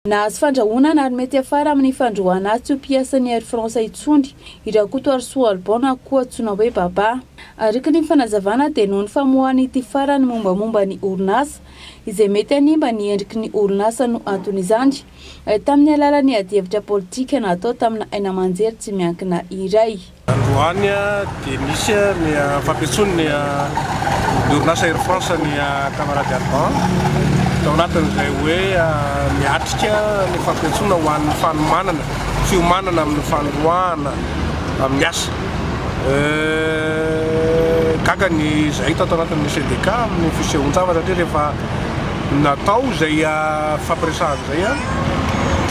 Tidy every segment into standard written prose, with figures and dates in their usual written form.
Nahazo fandrahonana ary mety hiafara amin'ny fandroahana azy tsy ho mpiasan'ny Air France intsony i Rakotoarisoa Alban na koa antsoina hoe Baba. Araka ny fanazavana dia noho ny famoahan'ity farany mombamomba ny orinasa izay mety hanimba ny endriky ny orinasa no anton'izany tamin'ny alalan'ny adihevitra politika natao tamina haino aman-jery tsy miankina iray. Androany dia nisy ny fampiantsoan'ny ny orinasa Air France ny camarade Alban tao anatin'izay hoe miatrika ny fampiantsoana ho an'ny fanomanana, fiomanana amin'ny fandroahana amin'ny asa. Gaga ny izay tato anatin'ny sendika amin'ny fisehoan-javatra satria rehefa natao izay fampiresahana izay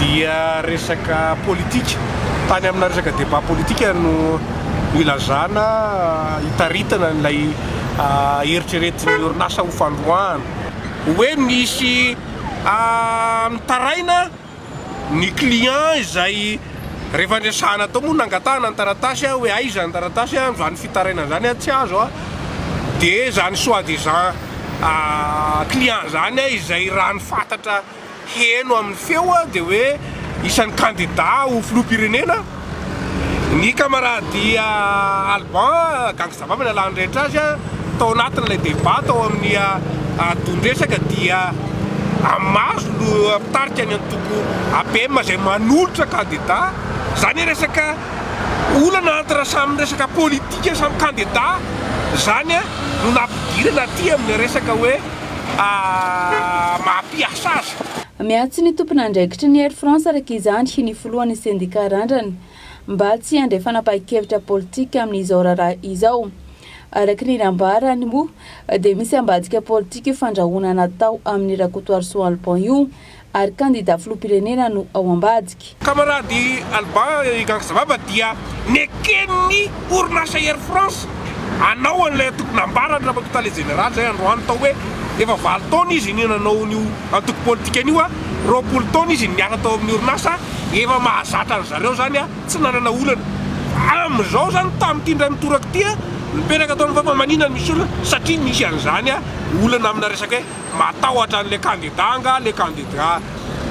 dia resaka politika, tany amina resaka débat politika no ilazana, itaritana an'ilay eritreretin'ny orinasa ho fandroahana. Hoe misy mitaraina ny client izay rehefa niresahana tao moa nangatahana ny taratasy hoe aiza ny taratasy, izany fitarainana izany tsy azo dia izany soi disant client izany izay raha ny fantatra heno amin'ny feo dia hoe isan'ny kandida ho filoham-pirenena ny kamarady Alban Gangstavava ny alan'ny rehetra azy tao anatin'ilay débat tao amin'ny don-dresaka dia Amazo no mpitarika ny antoko APM izay manolotra kandida izany hoe resaka olana entre samy resaka politika samy kandida izany no nampidirana aty amin'ny resaka hoe maha-mpiasa azy. Miantso ny tompon'andraikitry ny Air France araka izany ny filohan'ny sendika Randrana mba tsy handray fanapahan-kevitra politika amin'izao raharaha izao. Araka ny nambarany moa dia misy ambadika politika io fandrahonana atao amin'i Rakotoarisoa Alban io ary kandida filoham-pirenena no ao ambadika. Kamarady Alban Igangzababa dia neken'ny orinasa Air France hanao an'ilay antoko nambarany Ramatoa Tale Jeneraly izay androany tao hoe efa 8 taona izy no nanao an'io antoko politika an'io, 20 taona izy niasa tao amin'ny orinasa, efa mahazatra an-dry zareo izany, tsy nanana olana. Amin'izao izany tamin'ity indray mitoraka ity, nipetraka tao amin'ny fa maninona no misy olana satria misy an'izany olana amina resaka hoe Matahotra an'ilay kandida angaha ilay kandida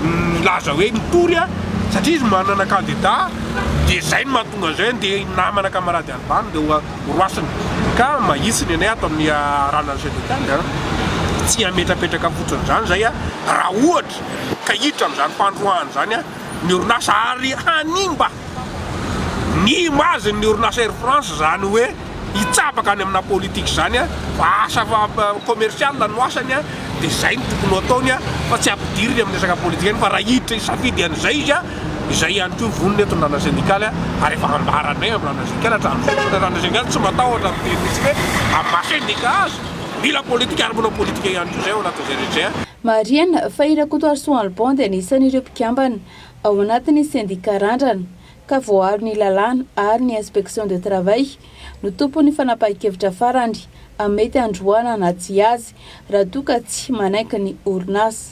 milaza hoe mitory a, satria izy manana kandida dia izay no mahatonga an'izay dia namana camarade Albano dia ho roasina ka mahitsy ny anay ato amin'ny randrana syndicale a, tsy hametrapetraka fotsiny izany izay a, raha ohatra ka hiditra amin'izany fandroahana izany a ny orinasa ary hanimba ny image ny orinasa Air France izany hoe hitsabaka any amina politique izany fa asa commercial no asany dia izay no tokony ho ataony fa tsy ampidiriny amin'ny resaka politique any fa raha hiditra hisafidy an'izay izy izay ihany koa vonona eto ny randra syndicale ary efa ambaranay amin'ny randra syndicale hatramin'izay ny randra syndicale tsy matahotra miteny mihitsy hoe amin'ny maha syndicat azy mila politique ary manao politique ihany koa izay ao anatin'izay rehetra izay. Marihana fa i Rakotoarisoa Alban dia anisan'ireo mpikambana ao anatin'ny sendika Randrana ka voaaro ny lalàna ary ny inspection de travail no tompon'ny fanapahan-kevitra farany amin'ny mety handroahana na tsia azy raha toa ka tsy manaiky ny orinasa.